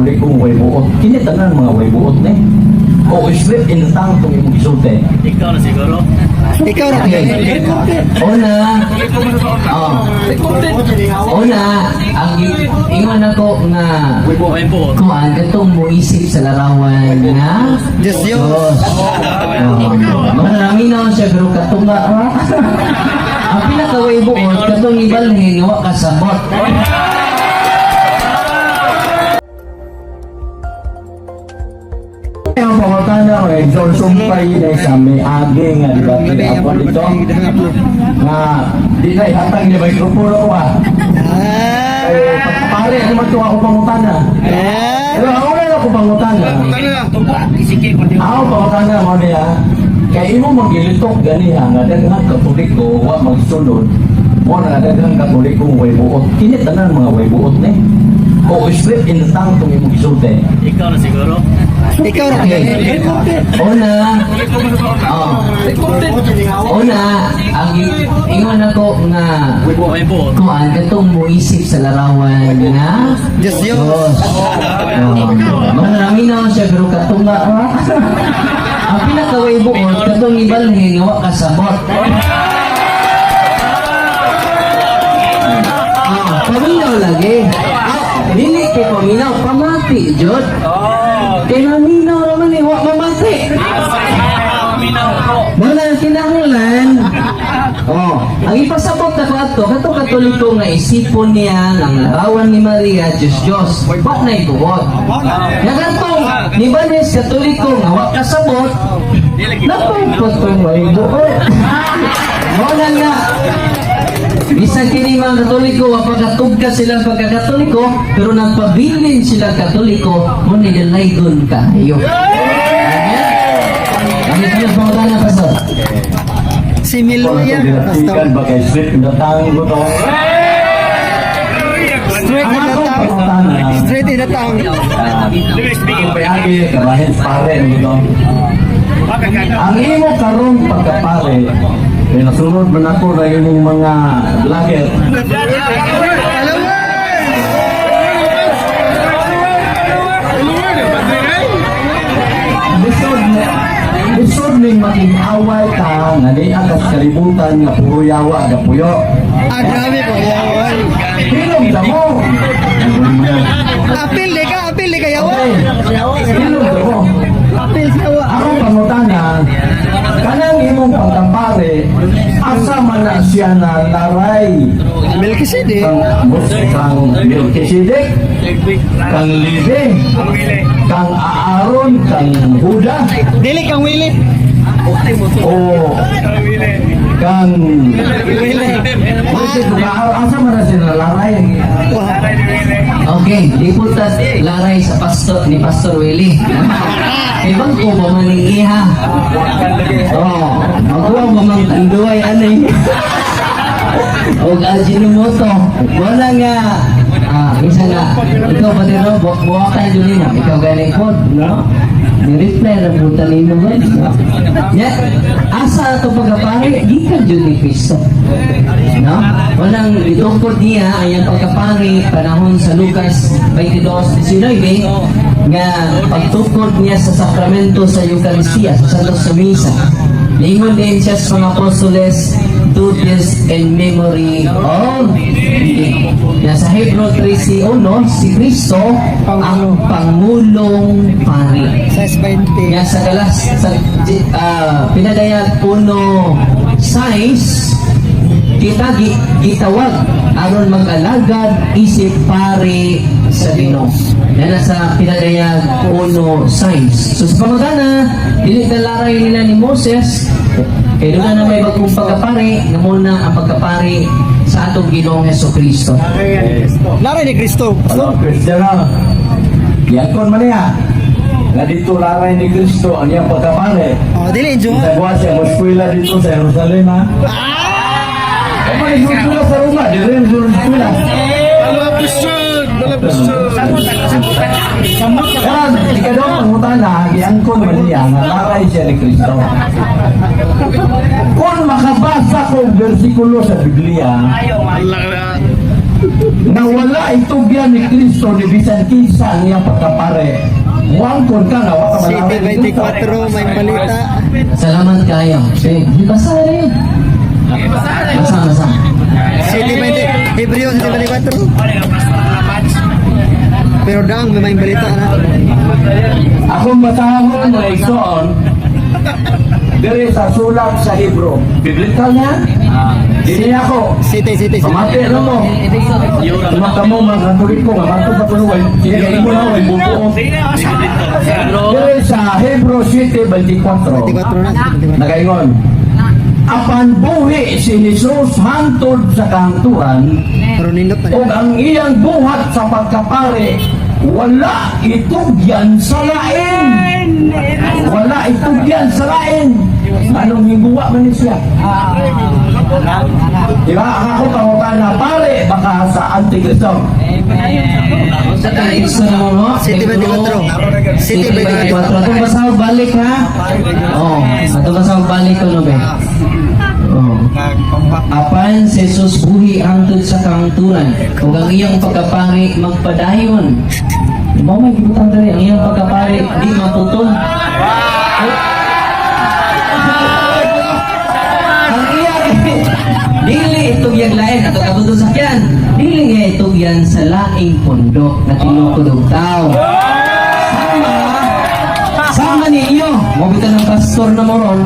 Katolikong way buot. Kini tanan mga way buot ni. O slip in the tongue kung imong gisulti. Ikaw na siguro. Ikaw ra. Okay. Una, oh. Una, ang ingon ako nga Way buot. Kuan katong moisip sa larawan nga Diyos Diyos. Oh. Mga naminaw siya pero katunga. Ang pinakaway buot katong ibalhin nga wa kasabot. Ang pangutana ko, Exxon sumpay na sa may age nga, di ba? Ako dito, nga di na ihatag ni microphone ako ah. Eh, pagpapare, ano man ito ako pangutana? Pero ako na ako pangutana. Ako pangutana mo niya, kay imo magilitok ganiha nga daghang Katoliko wa magsulod mo na daghang Katoliko way buot. Kini tanan mga way buot ni. O slip in the tongue kung imong gisulti. Ikaw na siguro. Ikaw ra. Okay. Una, oh. Una, ang ingon ako nga Way buot. kuan katong moisip sa larawan nga Diyos Diyos. Oh. Mga naminaw siya pero katunga. Ang pinakaway buot katong ibalhin nga wa kasabot. Ah, paminaw lagi. Ah, dili kay paminaw, pamati jud. Kay naminaw raman eh, wa mamati. Wala kinahanglan. Oh, ang ipasabot na ko ato, kato Katoliko nga isipon niya ang larawan ni Maria, Diyos Diyos. Wa na ibuot. Nga katong ni Banes Katoliko nga wa kasabot, napupot kong way buot. Wala nga. Bisan kini mga Katoliko, wa pagkatugka silang pagkakatoliko, pero nagpabilin silang Katoliko, mo nilalaygon kayo. Amen? Ang Diyos mga Pastor. Si Miluya. Ginatikan ba kay slip in the tongue ko to? Straight in the tongue. Straight in the tongue. Ang payagi, kamahin pare nito. Ang imo karon pagkapare, kay nasunod man ako na imong mga vlogger. Lisod na lisod ning makig-away ka nga di akas kalibutan nga puro yawa ga puyo. Ah, grabe po. Yawan. Hilom ta mo. Apil di ka, apil di ka yawa. Okay. Hilom ta mo. Apil sa yawa. Ako pangutana, kanang imong pagkampare, asa man na siya na laray Melchizedek. kang kang Melchizedek, kang Levi, kang Aaron, kang Huda, Dili kang Willie. o kang Willie. Asa man na siya na laray? Okay, di po ta laray sa pastor ni Pastor Willie. Ibang ko ba man ning iha? Oh, magkuha ba man tanduay ani? Og Ajinomoto. Wala nga ah, minsan nga ikaw ba din no, buwakan yun nino. Ikaw galing po, no? Ni-reply na po talino ba? No? Ya, asa ato pagkapare, gikan jud ni Kristo. No? Walang itukod niya ang iyang pagkapari panahon sa Lucas 22:19 nga pagtukod niya sa sakramento sa Eucharistia, sa Santo sa Misa. Lingon din siya sa mga apostoles, "Do this in memory of me." Na sa Hebrew 13:1, si Kristo ang Pangulong Pari. Size 20. Nga sa galas sa pinadayag 1:6, kita gitawag aron mag-alagad isip pari sa Ginoo. Yan na sa pinadayag 1:6. So sa pamagana, dili na laray nila ni Moses kay doon na may bagong pagkapari nga muna ang pagkapari sa atong Ginoong Heso Kristo. Laray ni Kristo. Ano, Kristiyano? Yakon man niya. Nga dito laray ni Kristo ang iyang pagkapare. Oh, dili enjoy. Sa buwan siya, mo-eskwela dito sa Jerusalem, ha? Kung may eskwela sa Roma, di rin sa eskwela. Karon, ikaw pangutana, giangkon man niya nga laray siya ni Kristo. Kung makabasa ko bersikulo sa Biblia, Na wala itugyan ni Kristo ni bisan kinsa ang iyang pagkapare. Muangkon ka nga wa ka City malaray ni Kristo. 24, may balita. Salamat kayo. Sige, basa rin. Basa, basa. City 20, Hebreo City 24. Pero dang, may balita na. Akong basahon, mga igsoon, diri sa sulat sa Hebro. Biblical niya? Dili ako. City, City, City. Pamati na mo. Maka mo mga Katoliko nga matod pa kuno way. Sige mo na way bubuo. Diri sa Hebro 7:24. 24 na, 24. Nagaingon. Apan buhi si Jesus hangtod sa kahangturan Pero nindot na. ug ang iyang buhat sa pagkapare wala itugyan sa lain. Wala itugyan sa lain. Anong higuwa man ni siya? Di ba? Ang ako pangutana, pare, baka sa Antikristo. Sa tayo sa mo, no? City 24. City 24. Atong basahog balik ha. Oh, atong basahog balik ko no be. Oh. Apan si Jesus buhi hangtod sa kahangturan ug ang iyang pagkapari magpadayon. Mao may gibutang diri ang iyang pagkapari di maputol. Ang iyang dili itugyan lain ato katudto sakyan. Dili nga itugyan sa laing pundo na tinukod og tao. Sama sama ninyo. Mo bitan ng pastor na moron.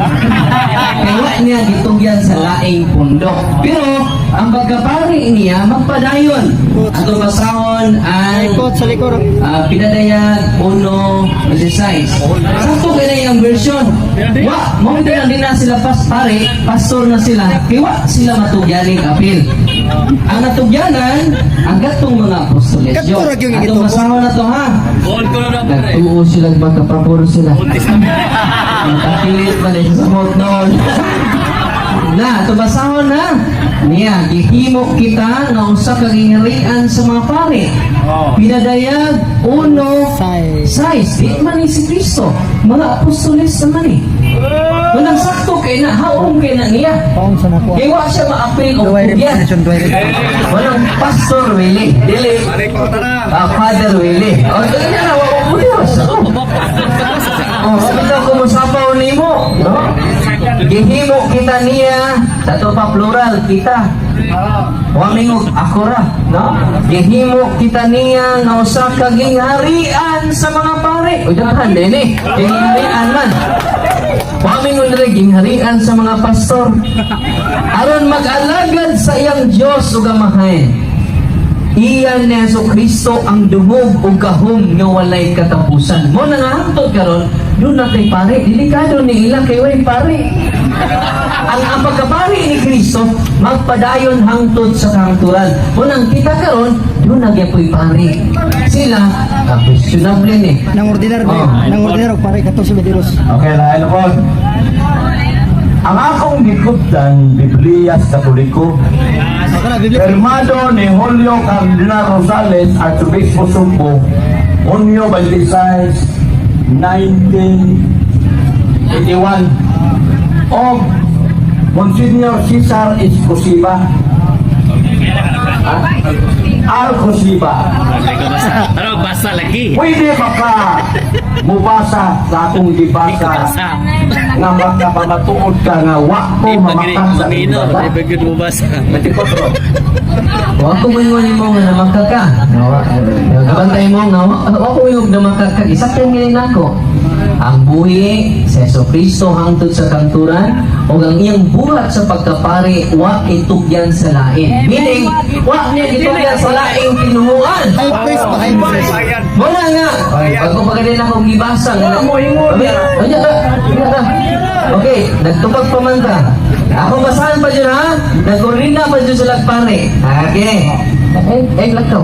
Kaya wa niya gitugyan sa laing pundo. Pero ang pagkapari niya magpadayon. Ato basahon ang Likod sa likod. Pinadayag 1:16. Sakto kay na iyang version. Wa, mo din ang na sila pas pare, pastor na sila. Kay wa sila matugyaning apil. Ang natugyanan ang gatong mga apostoles. Kadto ra gyud Atong gitubo. basahon na to ha. Buon ko na na pare. Nagtuo sila magkapapuro sila. Nagkakilit pa rin sa samot noon. Na, tubasahon na. Niya, gihimo kita nga usa ka giharian sa mga pare. Pinadayag uno Size. size. Di man ni si Kristo. Mga apostoles naman eh. Walang sakto kay na, haong kay na niya. Paong sa nakuha. Kay wa siya maapil og Duway tugyan. revolution, duway revolution. Walang Pastor Willie. Dili. Father Willie. O, dili na, wa ko Diyos. Oh, sabi daw kumusapaw nimo, no? Gihimo kita niya sa to pa plural kita. Wa mingog ako ra, no? Gihimo kita niya nga usa ka gingharian sa mga pare. Uy, daghan din eh. Gingharian man. Wa mingon diri gingharian sa mga pastor. Aron mag-alagad sa iyang Dios ug Amahan. Iyan ni Hesus Kristo ang duhog ug gahom nga walay katapusan. Mo na nga hangtod karon, doon na kay pare, delikado ni ila kay way pare. Ang pagkapari ni Kristo magpadayon hangtod sa kahangturan. Mo nang kita karon, doon na gyapoy pare. Sila, questionable ni. Nang ordinar ba? Oh. Nang ordinar pare kato sa Mediros. Okay na, ano po? Ang akong gikuptan, Biblia sa Katoliko, Ako na Biblia. Firmado ni Julio Cardinal Rosales, Archobispo Sugbo, Junio 26, 1981. O Monsignor Cesar Escosiba. Alcosiba. Pero basa lagi. Pwede ba ka mubasa sa akong gibasa Basa. nga makapamatuod ka nga wa ko Di mamakak sa pag-ino, gibasa? di pag mo basa. 24. Wa ko moingon nimo nga namaka ka. Kabantay mo nga wa ko moingon namaka ka. Isakyan gini nako. Ang buhi sa Hesus Kristo hangtod sa kanturan ug ang iyang buhat sa pagkapari wa itugyan sa lain. Meaning, wa niya itugyan sa laing tinuhuan. High priest pa, high priest. Wala nga. Bago pa ganun akong gibasa. Nga. Ano ka? Ano ka? Okay, nagtupag pa man ta. Ako basahan pa dyan ha. Nagurina pa dyan sila pare. Okay. Eh, eh, lakaw.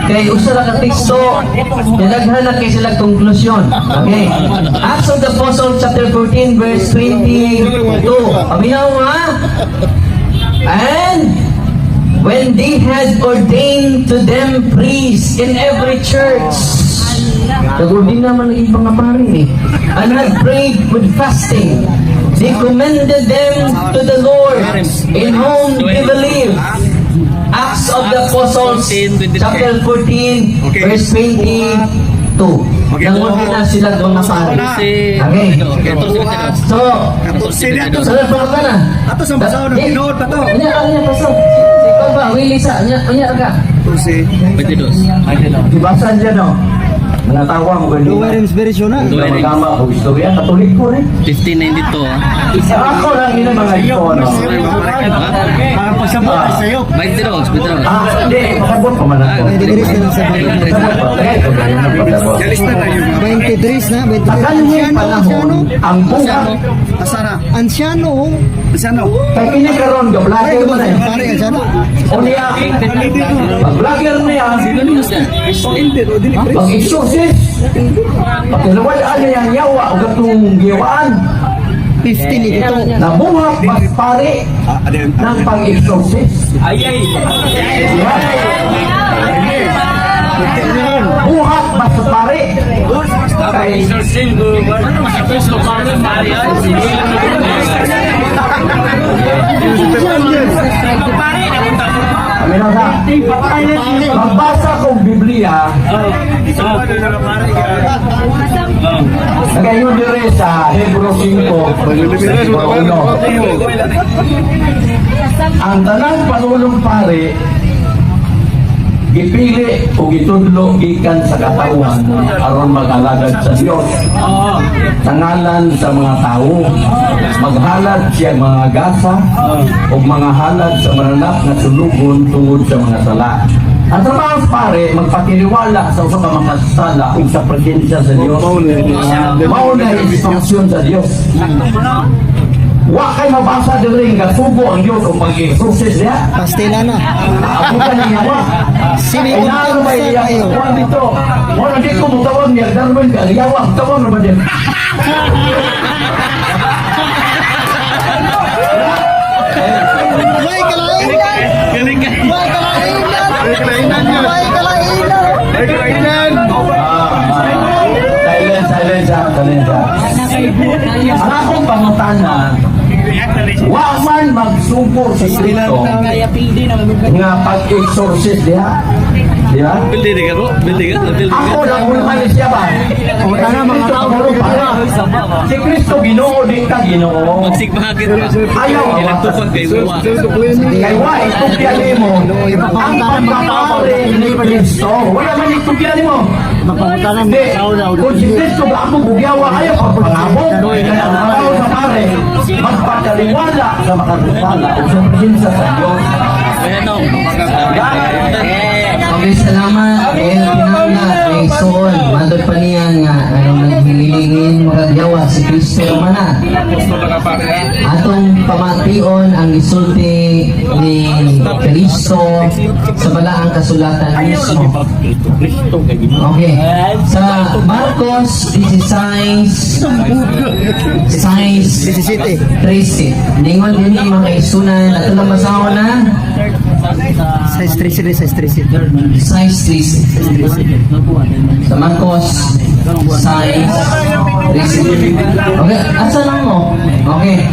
Kay usa ra ka teksto, nilaghan na kay sila konklusyon. Okay. Acts of the Apostles chapter 14 verse 22. Paminaw nga. And when they had ordained to them priests in every church, nag-ordain naman ng ibang mga pare eh, and had prayed with fasting, they commended them to the Lord in whom they believed. Acts of the Apostles, 14, 23. chapter 14, verse 22. Nangordina sila mga pare. Okay. So, 14 sa pa na. Ato sa basahon ng tinuod pa to. Unya, unya, pasok. Si ba, Willie sa, unya, unya ka. 14. 22. Gibasa niya no. Mga tawa mo ganyan. Duwe rin inspiration na. Tama ko istorya Katoliko rin. 1592 ah. Isa ako lang ina mga ito no. Parang pagsabot ay sa'yo. 22, 22. Ah, hindi, pasabot pa man ako. 23 na lang sa Pasabot pa. Kaya ito, ganyan ang pasabot. 23 na, 23. Sa kanyang Anciano, panahon, anciano. ang buhat Anciano. Anciano. kay kini karon ga vlogger man eh. Pare, anciano. O niya, pag vlogger niya, pag exorcist, pag niya ang yawa o gatong giwaan, 15 ito. nabuhat mas pare ng pag-exorcist. Buhat mas pare. Kay Kami na sa magbasa kong Biblia, nagayon dire sa Hebro 5, 1. Ang tanang panulong pare, gipili o gitudlo gikan sa katawan aron mag-alagad sa Dios. Sa ngalan sa mga tao, maghalad siya mga gasa o mga halad sa mananap nga sulugon tungod sa mga sala. Ang trabaho sa pare, magpakiniwala sa usa ka makasala ug sa presensya sa Dios. Mao na instruksyon sa Dios. Wa kay mabasa diri nga sugo ang Dios o pag-exorcist niya. Pastila na. Ako ka niya wa. Sino Ay, naano ba iya? kayo? Kuwan dito. Wala di ko mutawag niya. Darwin ka. Yawa, tawag na ba din? May kalainan! May kalainan! May kalainan! Ah, silence, silence, ah, silence. Ah. Ang akong pangutana, wa man magsugo sa Kristo nga pag-exorcist diha. Di ba? Bildi ka bro, bildi ka, bildi ka. Ako na ulhan siya ba? Pangutana, mga tao, Si Kristo Ginoo di ka Ginoo. Magsigbahagin ka. Ayaw. Ilang tupag kay Wawa. Kay wa itugyan nimo ang pagkapare ni Kristo. Wala man itugyan nimo. Mapangutana, Hindi. mga tao na. Kung si Kristo ba ako bugyawa ayaw pagpangabog. Kaya ang tao sa pare magpakaliwala sa makasala o sa presensya sa Diyos. Ayan o. Okay, salamat. Eh, kinahanglan kay Soon. Matod pa niya nga anong naghilingin makagyawa si Kristo man na. Atong pamation ang gisulti ni Kristo sa balaang kasulatan mismo. Okay. Sa Marcos 16, 6, 17. 13. Ningon din ni mga isunan. Ato lang basahon na. Size 13, size 13. Size 13. Sa Marcos, size 13. Okay, asa lang mo? Okay.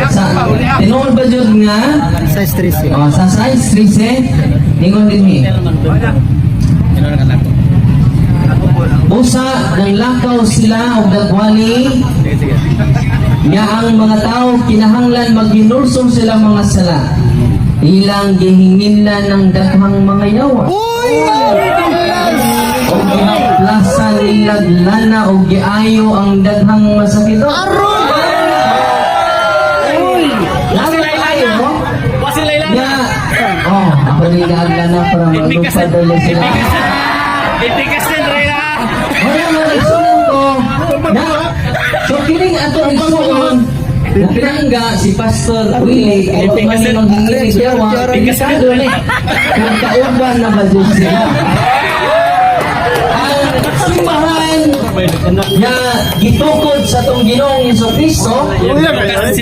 Sa, tinuod ba jud nga? Size 13. Oh, sa size 13, ningon din ni. Busa, nanglakaw sila og dagwali nga ang mga tao kinahanglan maghinulsol sila mga sala. Ilang gihinginlan ng daghang mga yawa. Uy! O gihaplasan nilag lana o giayo ang daghang masakit. Aron! Uy! Lalo tayo mo? Wasilay lang. Ya. Oh, ako nilag lana para maglupad dali sila. Ipikasin, Reyna. Wala mo, igsuon ko. Na, so kining ato igsuon, na pinangga si Pastor Willie, ay man manghingi ni Yawa, delikado ni. Kung kauban na ba dyan sila? Ang simbahan nga gitukod sa tong Ginoong Hesus Kristo,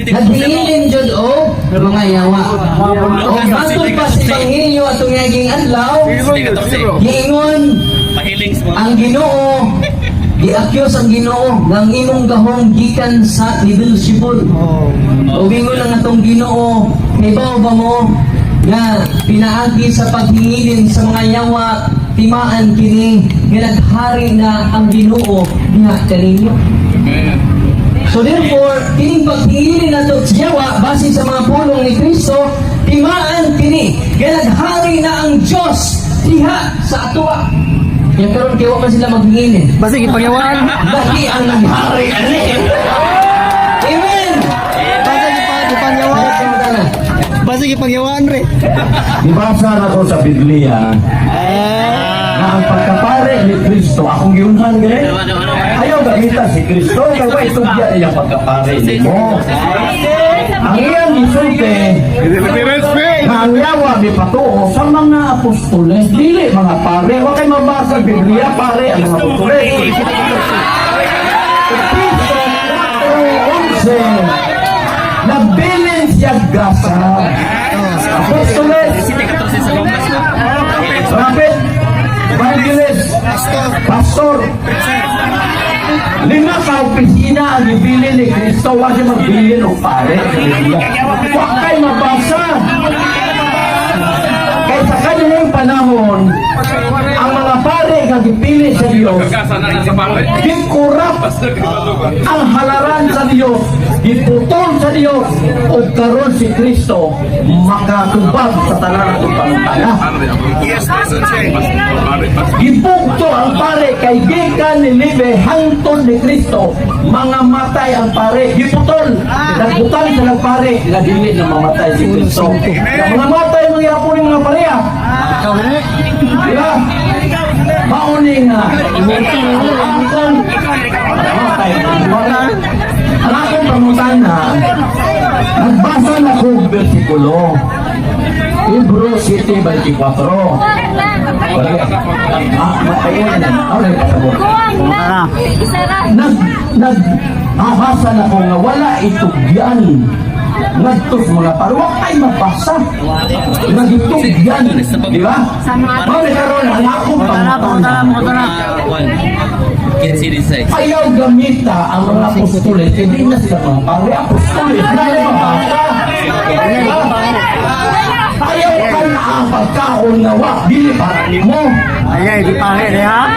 naghihilin jud og mga yawa. O matod pa sa Ebanghelyo atong naging adlaw, giingon Pahiling sa mga. ang Ginoo, giakyos ang Ginoo ng imong gahom gikan sa ni Beelzebul. Oh. O ingon ang atong Ginoo, hibaw ba mo Nga pinaagi sa paghingilin sa mga yawa, timaan kini nga naghari na ang Ginoo diha kaninyo. So therefore, kining paghingilin nato sa yawa base sa mga pulong ni Kristo, timaan kini nga naghari na ang Dios diha sa atoa. Kaya karon kay wa man sila maghingilin. Basta gipangyawaan. Dali ang naghari ani. Amen. Basta gipangyawaan. Basta gipangyawaan re. Gibasa na ko sa Biblia na ang pagkapare ni Kristo, akong giunhan gani. Ayaw gamitan si Kristo, kay wa itugyan iyang pagkapare nimo. Ang iyang gisulti, na ang yawa mipatuo sa mga apostoles, dili mga pare. Wa kay mabasa sa Biblia, pare ang mga apostoles. Efeso 4:11, nagbilin siya grasa. Apostoles, prophet, evangelist, pastor. Lima ka opisina ang gibilin ni Kristo. Wa siya magbilin og pare sa Biblia. Wa kay mabasa. Kay sa kanilang panahon, ang mga pare nga gipili sa Dios, gikurap ang halaran sa Dios, giputol sa Dios, ug karon si Kristo makatubag sa tanan atong pangutana. Gibugto ang pare kay gikan ni Levi hangtod ni Kristo, mga matay ang pare, giputol. Nagbutan sa ng pare nga dili na mamatay si Kristo. Nga mga matay mga yapon ni mga pareha. Di ba? Mauni nga ang akong matay. Ang akong pangutana, nagbasa na ko og bersikulo. Hebrews 7:24. Wala. Ah, matayin. Ano yung pasabot? Nag, nabasa na ko nga wala itugyan. Ngadto sa mga pare, wa kay mabasa. Nagitugyan. Di ba? Mao ni karon ang akong pangutana. Ayaw gamita ang mga apostoles, hindi na sila mga pare, apostoles na yung mabasa. Di ba? Ayaw ka na ang pagkaon nga wa, dili para nimo. Ay, di pare ha.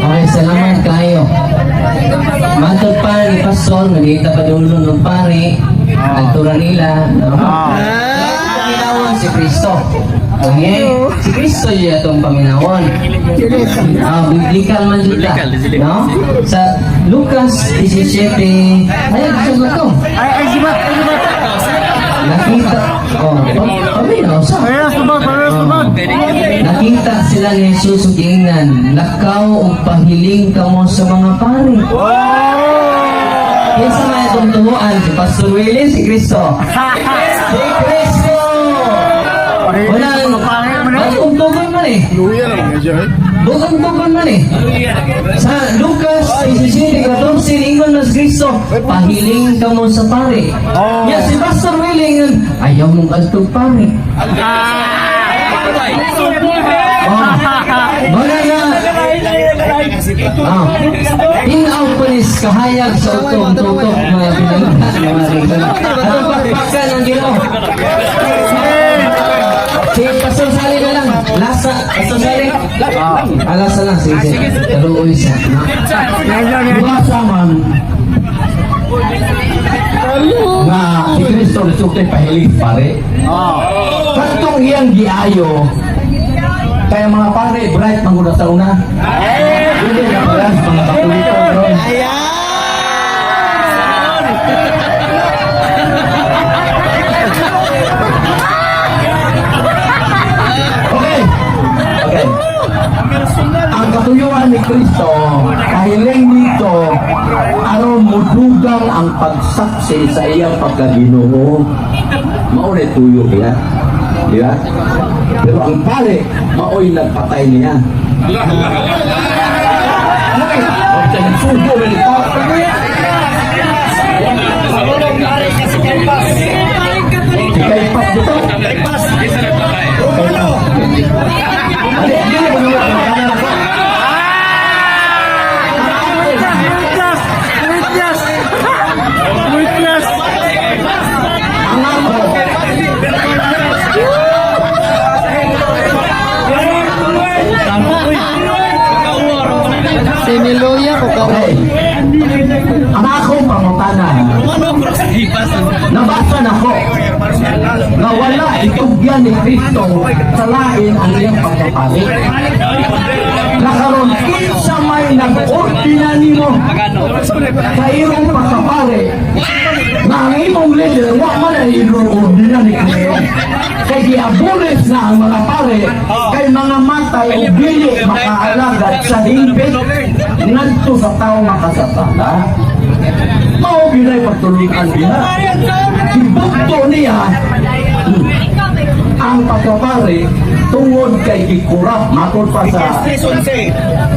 Okay, salamat kayo. Matod pa ni Pastor, nagita pa dulo ng pare, altura nila. No? Paminawon si Kristo. Okay? Si Kristo yun itong paminawon. Ah, biblical man dito. No? Sa Lucas 17, ay, gusto ko to. Ay, ay, sibat, ay, sibat. Nakita, oh, paminaw sa. Parehas tubag, parehas tubag. Nakita sila ni Jesus ug giingnan, "Lakaw ug pahiling kamo sa mga pari." Kinsa may atong tuhuan? Si Pastor Willie, si Kristo. Si Kristo! Wala, bugtong man eh. Bugtong man eh. Sa Lucas 17:14, ingon na si Kristo, "Pahiling kamo sa pare." Ya, si Pastor Willie, ingon, "Ayaw mong adtong pare." Oh. Wala na. Ah. Inaw pulis kahayag sa utong tutok mga pinaghan mga rigala. Atong pakpakan ang Ginoo. Si Pastor Sally na lang. Lasa. Pastor Sally. Ah, lasa lang. Sige, sige. Kaluoy siya. Basa man nga si Kristo nisulti pahiling pare. Katong iyang giayo kaya mga pare bright man gud sa una. Dili na parehas mga Katoliko ron. Ayan! Okay. Okay. Ang katuyuan ni Kristo, kahiling nito, aron mudugang ang pagsaksi sa iyang pagkaginoo. Mao na tuyo niya. Di ba? Pero ang pare, mao'y nagpatay niya. Okay. Okay, nagsugo man ito. Si Caipas dito. Dili, dili ba naman ang kanan ako? Witness! Witness! Witness! Ang ako, Siniloya ko ka. Okay. Ang akong pangutana, Ano bro? Hipas. nabasa na ko nga wala itugyan ni Kristo sa lain ang iyang pagkapari. Nakaroon kinsa may nag-ordina nimo sa imong pagkapari na ang imong leader wa man ay ordina ni Kristo. Kay giabulit na ang mga pare kay mga matay o dili makaalagad sa hingpit ngadto sa tao makasasala. Mao ginay pagtulunan niya. Gibugto niya ang pagkapari tungod kay gikurap matod pa sa 3:11.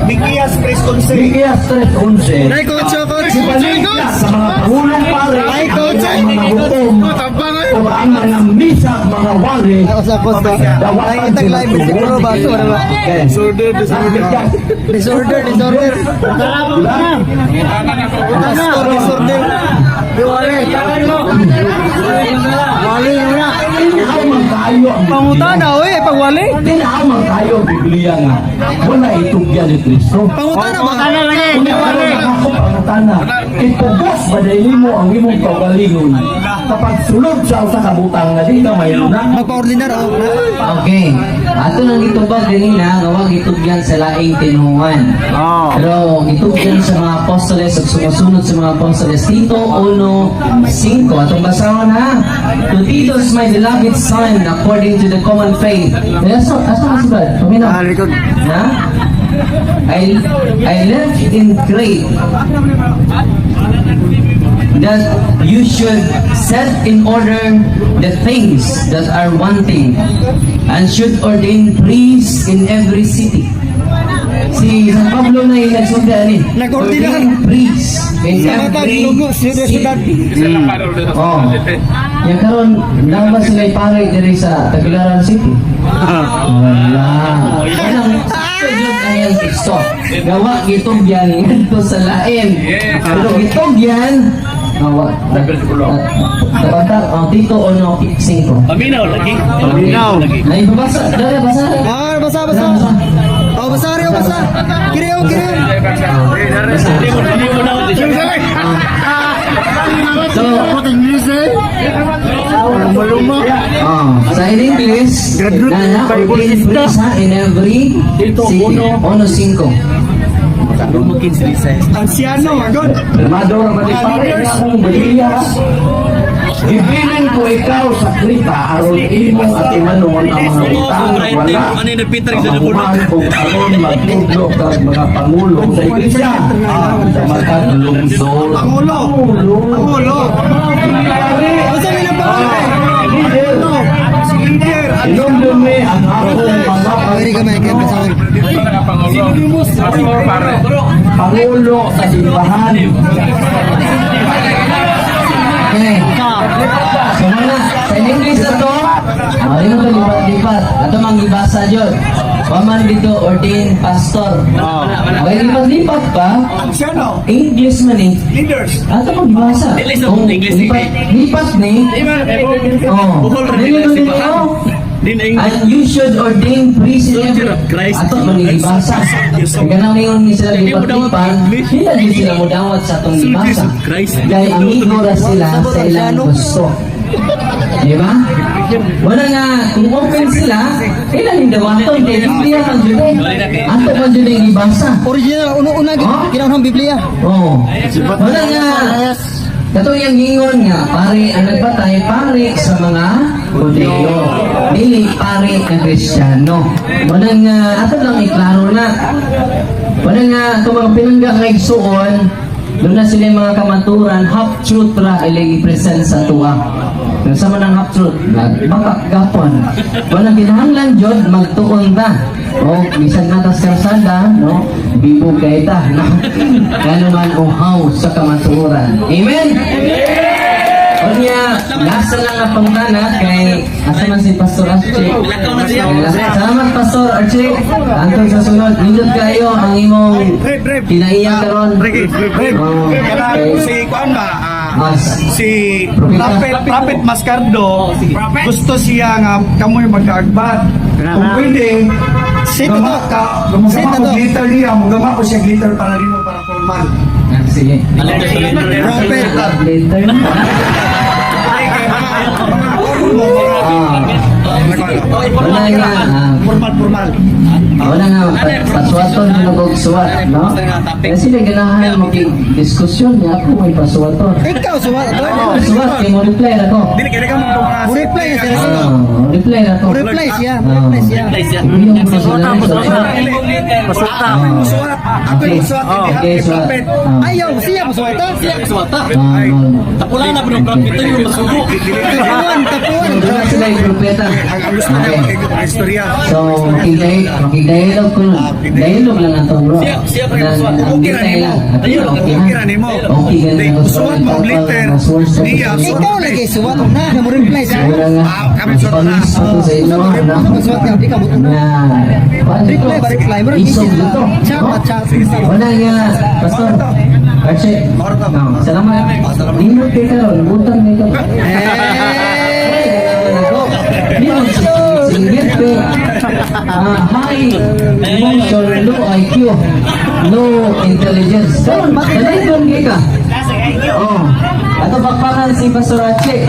Mikias 3:11. Mikias 3:11. Ay, coach, oh, coach. Ibalik na sa mga pangulong pare Ay, coach, ang mga hukom o ang mga misa, mga wali. Ako sa coach. Dawatan Ay, itag sila live tungod. siguro ba? So, ano ba? Okay. Disorder, disorder. Disorder, disorder. Pastor, disorder. Wale. Wale na. Tinaw man tayo ang Pangutana, oy, pangwale. Tinaw man tayo ang Biblia nga wala itugyan ni Kristo. Pangutana ba? Kung ako pangutana, ipugos ba dahil mo ang imong kaugalingon kapag sulod sa usa ka butang nga di ka mayroon na? Magpa-ordinar, oh. Okay. Ato nang gitubag ganina nga wag gitugyan sa laing tinuhan. Pero gitugyan sa mga apostoles ug sumusunod sa mga apostoles. Tito 1:5. Atong basahon ha. "To Titus, my beloved son, according to the common faith." Eh, asa ka si Brad? Paminaw. Ah, record. Na? I left in Crete that you should set in order the things that are wanting and should ordain priests in every city. Si San Pablo na yung nagsulti ani. Nag-ordinar. Ordain priests in Sa matag every lugo, siyudad, city. siyudad. Oh. Yang karon nama sila pare diri sa Tagbilaran City. Wala. Walang sakto jud ang iyang teksto. Gawa gitugyan ngadto sa lain. Pero gitugyan gawa. Tabata, oh, Tito 1:5. Paminaw lagi. Paminaw. Ay, babasa. Dali, basa. Ah, basa, basa. Oh, basa rin, oh, basa. Kiriyo, kiriyo. Basa. Hindi mo na. So, oh, sa in English, na na ordained priest ha, in every city. 1:5. Anciano, agad. Firmado ra ba ni pare nga akong Biblia? Gibilin ko ikaw sa Krita aron imong atimanon ang mga butang wala Ano yung nagpitrik sa napuno? pamahuman kung aron magtudlo kag mga pangulo sa iglesia sa matag lungsod. Pangulo. Pangulo. Pangulo. Pare, Basta may nagpangulo. leader. Si leader. Inumdumi ang akong mga Pwede ka may kaya basa. pangulo sa simbahan. Okay. So mga, sa in English na to, mali mo ito lipat-lipat. Ato mang gibasa dyan. Waman dito ordained pastor. Okay, lipat-lipat pa. Anciano. English man eh. Leaders. Ato mang gibasa. Dili sa Kung English, lipat, lipat ni. Oh. Buhol ra Dili nila man si nila, Bahan. oh. Di na English. And you should ordain priests in Soldier every. of Christ. Ato man gibasa. Kaya nang ngayon ni sila Hindi mo dawat lipat-lipat, English. hindi na din sila mudawat sa atong Soldiers gibasa. of Christ. Dahil amigo ra sila sa ilang gusto. Di ba? Wala nga, kung open sila, kailan yung dawaton? Kaya Biblia man jud eh. Ato man jud ang gibasa. Original, una-una, Oh? ginaunang Biblia. Oo. Wala nga, katong yung gingon nga, pare, ang nagpatay, pare sa mga Hudyo. Dili pare ng Kristiyano. Wala nga, ato lang iklaro na. Wala nga, itong mga pinangga nga igsuon, doon na sila yung mga kamaturan, half-truth ra ilang i-present sa tuwa. Yung sa man ang half-truth, baka gapon. Wala kinahanglan jud magtuon ta. O, bisan na tas karsada, no? Bibo kay ta, no? Kano man uhaw sa kamatuoran. Amen? Unya, last na lang ang pangutana kay asa man si Pastor Archie. Salamat, Pastor Archie. Antong sa sunod, nindot kayo ang imong kinaiya karon. Oh, Kanang okay. si kuan ba? Ah, Mas si Propeta. Prophet Mascardo, gusto siya nga kamoy magkaagbat. Kung pwede, Sit na Gama to. ka, Sit gumagama na ko to. glitter niya, gumagama ko siya glitter para rin mo para formal. Ah, sige. Prophet. Later. Ay, kay mga formal. Ah. Wala nga. Ah, Formal, formal. wala nga, pasuwaton mo og suwat, no? Kasi sila ganahan makig-diskusyon niya ako may pasuwaton. Ikaw, suwat. Oh, suwat, kay mo reply na ko. Dili kaya ka mga Mo-reply na siya. Ah, reply na ko. Mo-reply siya. Mo-reply siya. Yung ko sila Ako yung musuwat. Ako yung musuwat. Hindi Okay, happy suwat. prophet. Ayaw, siya mo suwat. Siya mo suwat. Tapula na bro, prophet yung masugo. Tapuan, tapuan. Doon na sila yung propeta. Ang gusto niya mag-istorya. So, makig-dialogue ko na. Dialogue lang ang bro. Siya pa yung suwat. Ang Okay ra detail nimo. lang. Okay Okay ra nimo. Okay ganun ako. Suwat mo glitter. Niya, suwat. Ikaw lagi suwat na. Mo-reply siya. Wala nga. Ah, kami suwat na. Pangis pa to sa inyo. No? Suwat ka, di ka mo Na, paano ito? Reply ba, reply? Murag Isog easy. dito. Chat, No? chat. Wala nga, Pastor. Archie. Mauro to. No, salamat. Nindot kay karon, butang kay karon. Eh! Singgit kay ah, high emotion, low IQ, low intelligence. Karon, dalayon kay ka. Oh. Ato bakbakan si Pastor Archie.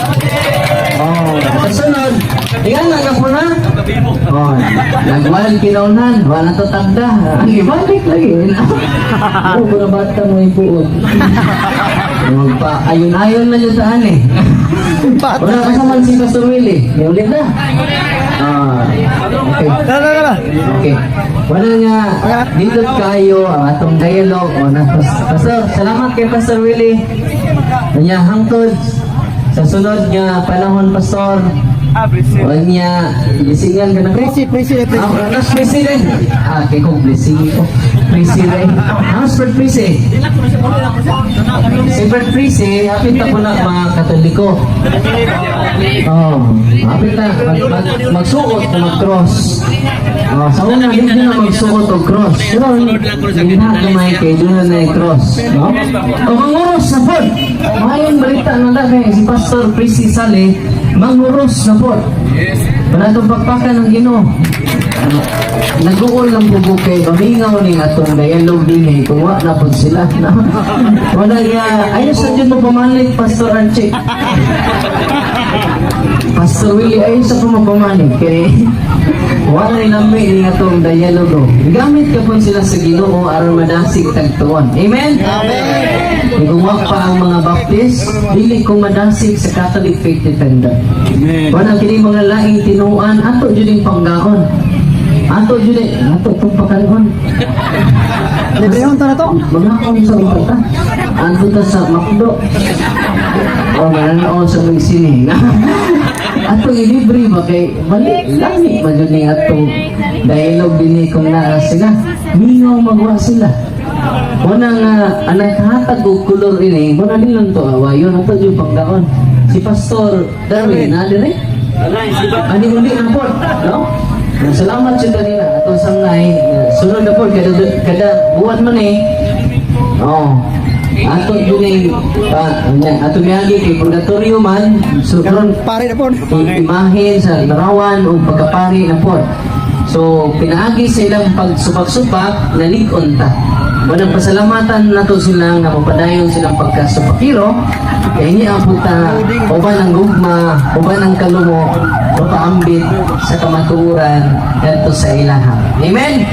Oh, sa sunod, tingnan na po na. Oh, nagwal kinaunan, wala to tagda. Ang ibalik lagi. Oh, pura bata mo ipuod. Magpa ayon-ayon na dyan saan eh. Bata. Wala kasama si Pastor Willie. May ulit na. Ah, okay. Tara, tara, tara. Okay. Wala nga, dito kayo ang atong dialogue. O na, Pastor, salamat kay Pastor Willie. Kanya hangtod sa sunod nga panahon, Pastor. Wala niya, gisingan ka na ko. Presi, presi, presi. Ah, nas president. Ah, kay kong blessing ko. President. House for president. Si Bert Prisi, hapit na po na mga Katoliko. Oh, hapit na magsuot na mag-cross. Oh, sa una hindi na magsuot og cross. Pero hindi na kamay kay doon na yung cross, no? O manguros na po. Maayong balita na lang kay si Pastor Prisi Sale, manguros na po. Wala itong pakpakan ng Ginoo. Nag-uol lang po ko kay mamingaw ni atong dialogue din eh, kung wa na po sila. No? Wala nga, ayos na dyan mo pamalit, Pastor Archie. Pastor Willie, ayos sa po mapamalit kay wala ni lami ni atong dialogue. Gamit ka po sila sa Ginoo aron madasig tagtuon. Amen? Amen. Kung wa pa ang mga Baptist, dili ko madasig sa Catholic Faith Defender. Wala kini mga laing tinuan ato jud ning panggaon. Ato jud ni ato tong pakanon. Librehon to na to. Mga sa uta. Anto ta sa McDo. O mananood sa mga sine. Ato ilibre ba kay balik lami man jud ning atong dialogue dinhi kung naa sila. Mingaw magwa sila. Wala nga anak hatag og kolor ini, wala nilon to awayon ato jud panggaon. Si Pastor Darwin na dire. Ani uli na po, no? Salamat sa kanila atong sangnay. Sunod na po kada kada buwan man eh. Oh. Ato jud ni pa ato miagi kay purgatorio man. So karon Pare na po. imahen sa larawan o pagkapari na po. So, pinaagi sa ilang pagsubak-subak, nalig-on ta. Walang pasalamatan nato silang nga mapadayon silang pagkasupakiro. Kaya ini ang puta, uban ang gugma, uban ang kalumo, mapaambit sa kamatuoran kadto sa ilaha. Amen?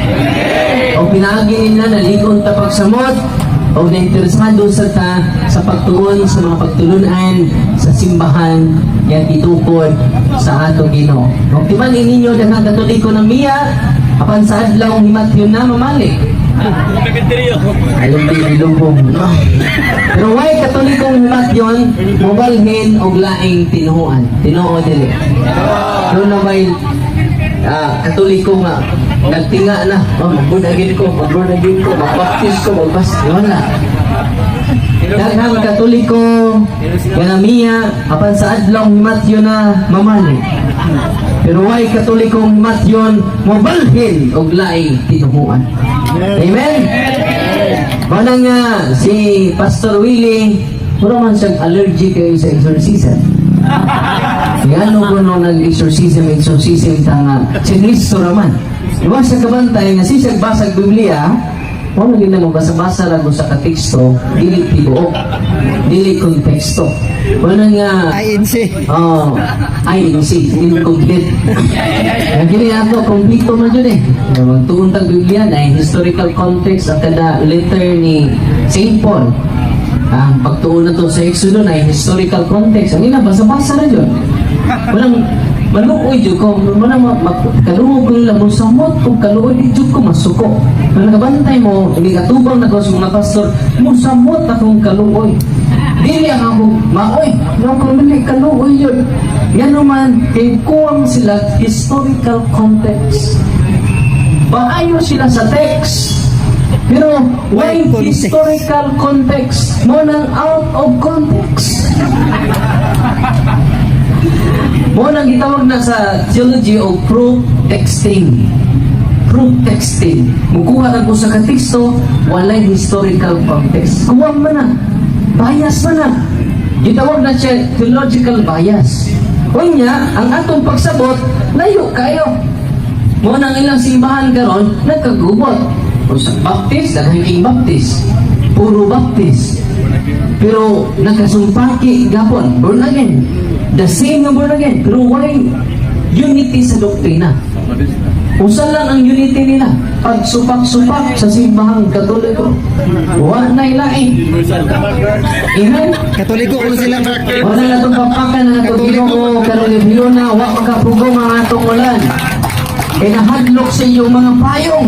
O pinaagi nila nalig-on ta pagsamot, o nainteresado sa ta sa pagtuon sa mga pagtulunan sa simbahan yan itukod sa ato Ginoo. Kung timan ninyo daghang Katoliko na miya, apan sa adlaw himatyon na mamalik. Ayaw di ilubong. No? Pero why Katolikong himatyon, mobalhin og laing tinuoan. Tinuo dili. Doon na may Katoliko nga nagtinga na, oh, mag-born again ko, mag-born again ko, mag-baptize ko, magbas, wala. Daghang Katoliko, ganamiya, apan sa adlaw himatyon na mamali. Pero why Katolikong himatyon, mobalhin og laing tinuhuan. Amen? Wala nga si Pastor Willie, puro man siyang allergy kayo sa exorcism. Kaya ano ko nung nag-exorcism, exorcism ta nga, si Cristo raman. Iwa siya kabantay nga siya basag Biblia, wala din na mo basa-basa lang mo sa kateksto, dili tibuok, dili konteksto. Wala nga INC. Oh, INC, incomplete. Ang kini ato, kompleto man yun eh. Magtuon tag Biblia na historical context ang kada letter ni St. Paul. Ang pagtuon na to sa Exodo na historical context. Ang ina, basa-basa na yun. Walang maluoy jud ko, walang kaluog ko nila, musamot kung kaluoy di jud ko masuko. Kung nakabantay mo, hindi katubang na ko sa mga pastor, musamot akong kaluoy. Dili ang akong maoy, no kung dili kaluoy yun. Yan naman, kay kuwang sila historical context. Maayo sila sa text. Pero why Context. historical context? Mo nang out of context. Mo nang gitawag na sa theology of proof texting. Proof texting. Mukuha na ko sa kateksto, walay historical context. Kuwang man na. Bias man na. Gitawag na siya theological bias. Unya, ang atong pagsabot, layo kayo. Mo nang ilang simbahan karon nagkagubot. O sa Baptist, daghang Baptist. Puro Baptist. Pero nagkasumpaki gapon, born again. The same nga born again, pero walay unity sa doktrina. Usa lang ang unity nila. Pagsupak-supak sa simbahang Katoliko. Wa na ilain. Amen? Katoliko kuno sila. Wala na itong papakan na itong Ginoo karon na wa makapugong ang atong ulan. Kay nahadlok sa iyong mga payong.